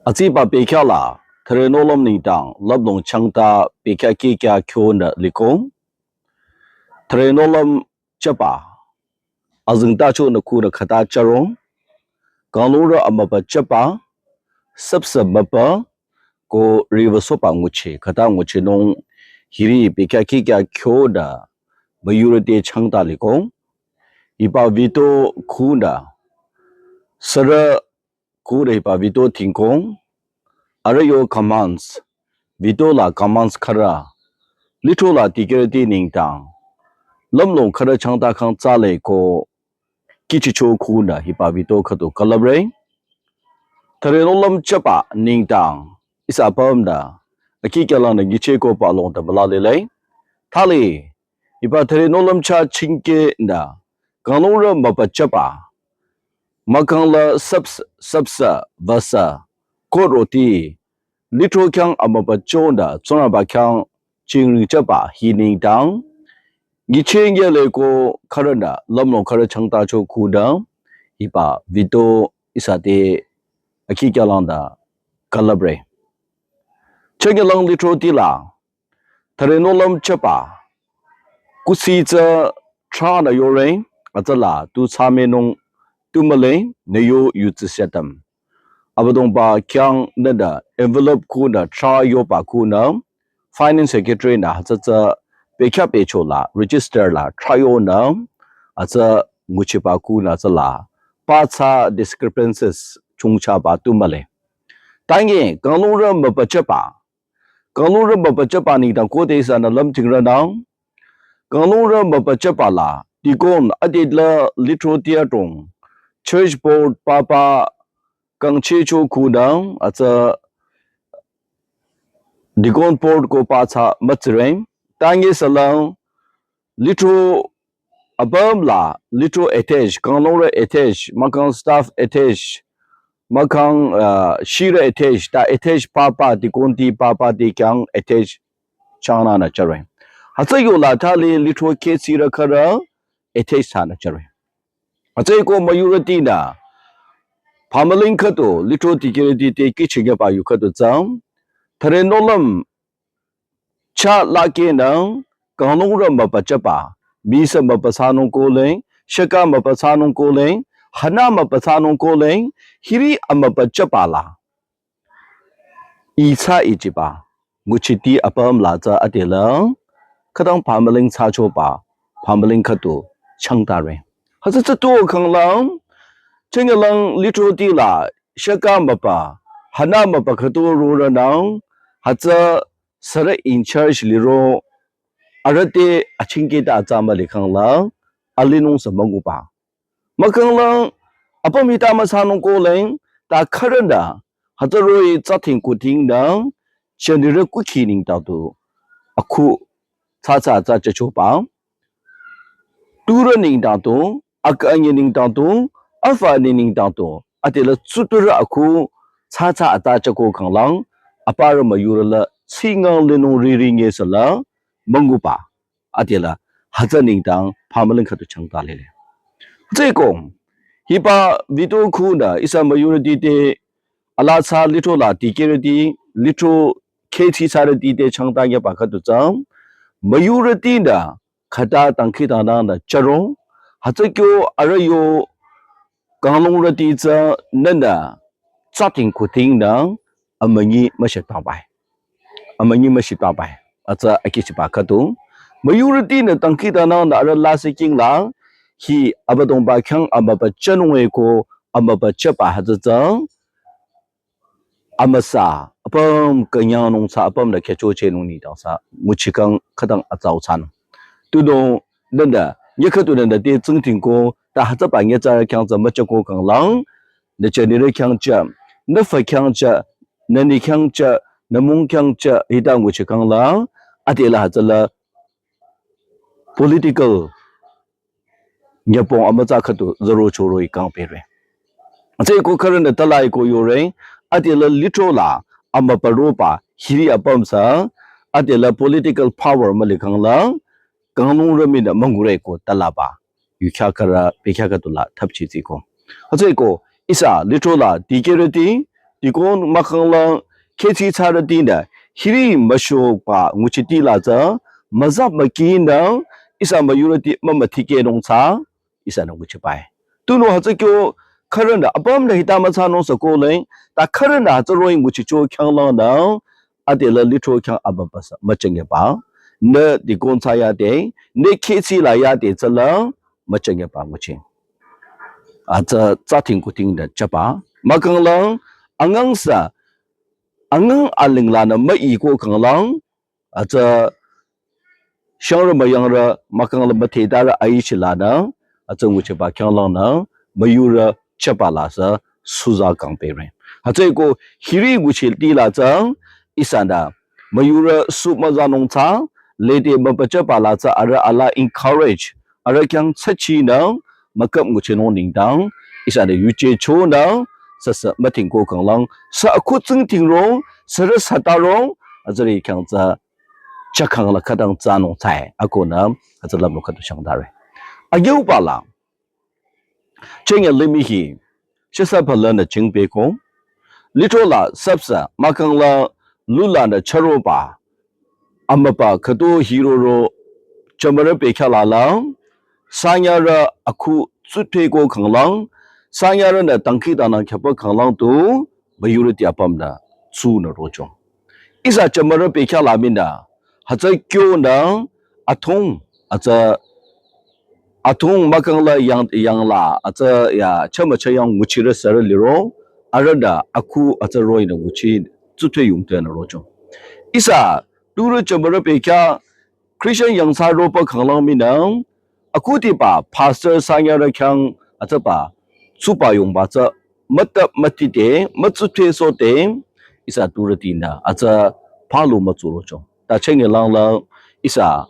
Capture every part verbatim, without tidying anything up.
Atsiba pekya la, thüre nohlüm nengdang, lümlong changta pekya kikya kyo nü liko. Thüre nohlüm chapa, azengtacho nü khu nü khüta charo, kanglungrü amüpa chapa, süpsü müpa, ko riwü sohpa nguchi, khüta nguchinung, hiri pekya kikya kyo nü, müyurü te changta liko. Hiba video khu nü, sürü khu nü hiba video tingkong, arüh yo comments, video la comments khürü, lithro la dikehrüti nengdang, lümlong khürü changta khang tsale ko kihchicho khu nü hiba video khüdu külüpre. Thüre nohlüm chapa nengdang, ihsa apüm nü, akikya lang nü nyicheko pa long ta müla lile. Thali, hiba thüre nohlüm cha chingke nü, kanglungrü müpa chapa, mahkhang la süps-, süpsü, wüsü, ko roti, lithro khyang amüpa cho nü, Tsingrangba khyang chingring chapa hi nengdang, nyicheng yele ko khürü nü, lümlong khürü changtacho khu nü, hiba video ihsa te akikya lang nü külüpre. Changya lang lithroti la, thüre nohlüm chapa, kusi tsü thra nü yore, atsala tu tsamenung tu mühle, nü yo yu tsü setam. Abüdongba khyang nü nü envelope khu nü thra yoba khu nü, Finance Secretary nü hütsü tsü pekya pecho la, register la, thra yo nü, atsü nguchiba khu nü tsüla, pa tsü discrepancies chungchaba tu mühle. Tangi, kanglungrü müpa chapa, kanglungrü müpa chapa nengdang kote ihsa nü lümtingrü nang, kanglungrü müpa chapa la, deacon adela lithroti adrong, church board papa, kangchehcho khu nü, atsü deacon board ko pa tsü mütsire, tangi salang, lithro apüm la, lithro attach, kanglungrü attach, mahkhang staff attach, mahkhang, uh, shirü attach, ta attach papa, deaconti papa, ti khyang attach, changnü nü chare. Hütsü yola thali lithro ketsirü khürü attach thsanü chare. Hütsüeko müyurüti nü, phamüling khüdu, lithro dikehrüti te kihchinyaba yu khüdu tsü, thüre nohlüm cha lake nü, kanglungrü müpa chapa, misü müpa thsanung kohle, shaka müpa thsanung kohle, hana müpa thsanung kohle, hiri amüpa chapa la. Ih tsü ichiba, nguchiti apüm la tsü adela, khütang phamüling thsachoba, phamüling khüdu changtare. Hütsü tsü tu khang lang, changya lang lithroti la, shaka müpa, hana müpa khüdu rorü nang, hütsü sürü in charge liro, arüh te achingketa atsa mülikhang la, alinung sü münguba. Mahkhang la, apüm hita müthsanung kohle, ta khürü nü, hütsü roh-i tsü thing kuthing nü, chanirü kukhi nengdang tu, akhu, tsü tsü tsü chachoba, turü nengdang tu, akü anyi nengdang tu, afa anyi nengdang tu, adela tsuturü akhu, tsü tsü atsa chako khang lang, aparü müyurü la, tsingang linung riri nge sü la, münguba, adela, hütsü nengdang, phamüling khüdu changta lile. Tsüeko, hiba video khu nü, ihsa müyurüti te, ala tsü lithro la dikehrüti, lithro ketsirüti te changtanyaba khüdu tsü, müyurüti nü, khüta dangkhidangnang nü charo, hütsü kyo arüh yo kanglungrüti tsü nü nü, tsü thing kuthing nü, amünyi müshitangbai. Amünyi müshitangbai. Atsü akihchiba khüdu. Müyurüti nü dangkhidangnang nü arüh lasih king la, hi Abüdongba khyang amüpa chanung eko, amüpa chapa hütsü tsü, amüsa, apüm künyangnung sü, apüm nü khyüchochehnung nengdang sü, nguchikhang khütang atsau thsanung. Tunüo, nü nü, nyi khüdu nü nü te tsingdhingko, ta hütsüba nyitsarü khyang tsü müchako khang lang, nü chanirü khyang tsü, nü fa khyang tsü, nü ni khyang tsü, nü mung khyang tsü, hita nguchikhang lang, adela hütsüla political nyübong amütsa khüdu züro choro-i kangpehre. Tsüeko khürü nü tala-i ko yore, adela lithro la amüpa roba hiri apüm sü, adela political power mülikhang la, kanglungrü mi nü müngure ko talaba, yukhyah khürü, bekhyah khüdu la thapchi tsüeko. Tsüeko, ihsa lithro la dikehrüti, dikon mahkhanglang khetsü thsarütinü hiri müshoba nguchiti la tsü müzap mükinü ihsa müyurüti mümütikehnung tsü ihsanü nguchibai. Tunüo hütsü kyo khürünü apümnü hita müthsanung sü kohle, ta khürünü hütsü roh-i nguchicho khyanglangnü adela lithro khyang abübüsü müchangeba, nü dikon thsa yade, nü khetsü la yade tsüla müchangeba nguchi. Atsü tsü thingkuthing de chaba. Mahkhanglang angang sü, angang aling lanü müiko khanglang, atsü shangrü müyangrü mahkhanglang müthetarü aichilanü, atsü nguchiba khyanglangnü müyurü chaba la sü suza kangpehre. Hütsüeko hiri nguchiti la tsü ihsanü müyurü su müzanung tsü, lede mübüchaba la tsü arüh ala encourage, arüh khyang tsüchinü mükap nguchinung nengdang ihsanü yuje chonü süsü mütingko khanglang sü akhu tsingdhingro, sürü sütaro, azarü khyang tsü chakhang la khütang thsanung thsae, akonü hütsü lümnung khüdu shangdare. Anyüuba la chenge limih hi shisa phalünü chingpehko, lithro la süpsü mahkhangla lulanü chüroba amüpa khüdu hiroro jümürü bekhyah la la, sanyarü akhu tsutpeko khanglang, sanyarünü dangkhidangnang khyapa khanglang tu müyurüti apümnü tsunü rocho. Ihsa jümürü bekhyah la minü hütsü kyonü atung, atsü atung mahkhangla yang, yangla atsü ya chama chayang nguchirü sürü liro, arühnü akhu atsü roh-inü nguchi tsutpeyung tenü rocho. Ihsa turü jümürü bekhyah Christian yangthsa roba khanglang minü akhudiba pastor sanyarü khyang atsüba tsuba yungba tsü mütap mütide mütsutpesode ihsa turütinü atsü palu mütsurocho. Ta chenge langla ihsa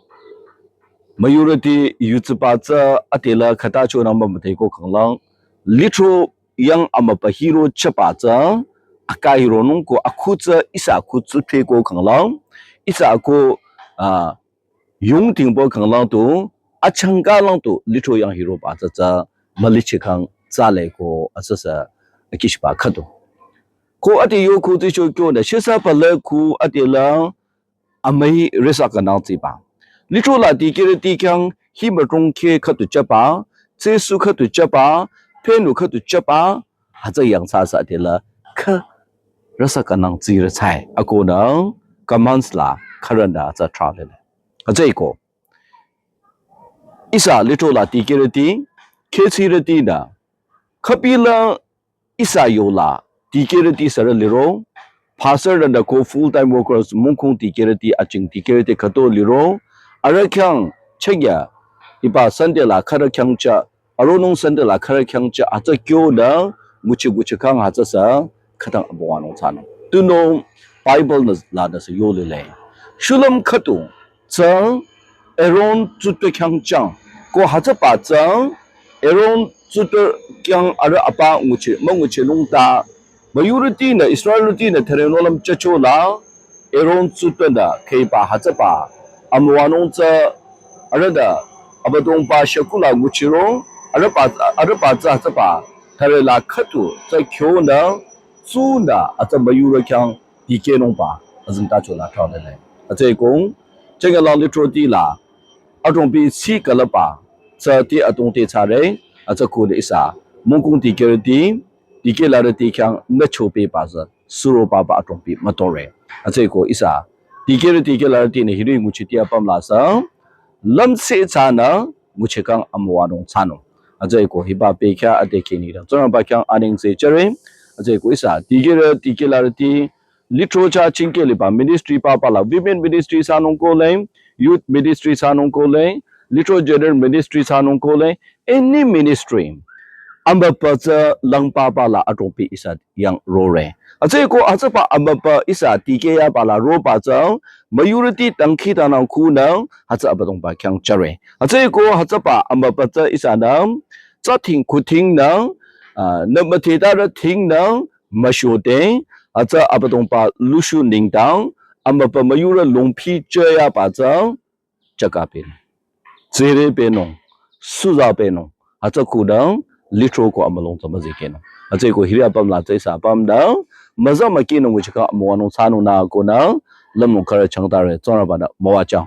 müyurüti yutsüba tsü adela khüta chonü mümüteko khanglang, lithro yang amüpa hiro chaba tsü aka hironung ko akhu tsü ihsa akhu tsutpeko khanglang, ihsa akhu, ah, yungdingbo khanglang tu achangkalang tu lithro yang hiroba tsü tsü mülichikhang thsaleko asüsü akishiba khüdu. Ko ade yo khu tsicho kyonü shisa phalü khu adela amüi rüsa kanang tsiba. Lithro la dikehrüti khyang hi müdrong kheh khüdu chaba, tsesu khüdu chaba, penu khüdu chaba, hütsü yangthsa sü adela khürü rüsa kanang tsirü thsae, akonü commands la khürünü atsü thralele. Hütsüeko ihsa lithro la dikehrüti, khetsürütinü khüpila ihsa yola dikehrüti sürü liro, pastor nü ko full time workers mungkung dikehrüti aching dikehrüti khüto liro, arüh khyang chengya hiba Sunday la khürü khyang cha, aronung Sunday la khürü khyang cha atsü kyonü nguchi nguchikhang hütsüsü khütang amüwanung thsanung. Tunüo Bible nü lanü sü yolile. Shulüm khüdu tsü Aaron tsutpü khyang chang. Ko hütsüba tsü Aaron tsutpü khyang arüh apa nguchi, münguchinung ta müyurütinü, Israelrütinü thürenolüm chachola, Aaron tsutpünü khüiba hütsüba amüwanung tsü arühnü Abüdongba shakula nguchiro, arühba, arühba tsü hütsüba thürela khüdu tsü kyonü, tsunü atsü müyurü khyang dikehnungba azengtachola thralele. Hütsüeko chengela lithroti la adrongpi tsi külüpba tsüti adrong te thsare, atsü khunü ihsa mungkung dikehrüti, dikehlarüti khyang nüchopehba tsü suropaba adrongpi mütore. Hütsüeko ihsa dikehrü dikehlarütinü hiri nguchiti apüm la sü lümse thsanü nguchikhang amüwanung thsanung. Hütsüeko hiba bekhyah ade khinirü Tsingrangba khyang anengse jüre. Hütsüeko ihsa dikehrü dikehlarüti lithro chah chingkeh liba ministry papa la, women ministry thsanung kohle, youth ministry thsanung kohle, lithro general ministry thsanung kohle, any ministry amüpa tsü langpapa la adrongpi ihsa yang rore. Hütsüeko hütsüba amüpa ihsa dikehyaba la roba tsü müyurüti dangkhidangnang khunü hütsü Abüdongba khyang jüre. Hütsüeko hütsüba amüpa tsü ihsanü tsü thingkuthingnü, ah, nü müthetarü thingnü müshode, hütsü Abüdongba lushu nengdang amüpa müyurü longpi jüyaba tsü chaka pehnung, tsere pehnung, suza pehnung. Hütsü khunü lithro ko amülung tsü müzikehnung. Hütsüeko hiri apüm la tsü ihsa apüm dang müza mükinung nguchikha amüwanung thsanung nü konü lümlong khürü changtare Tsingrangba-nü müwajüng.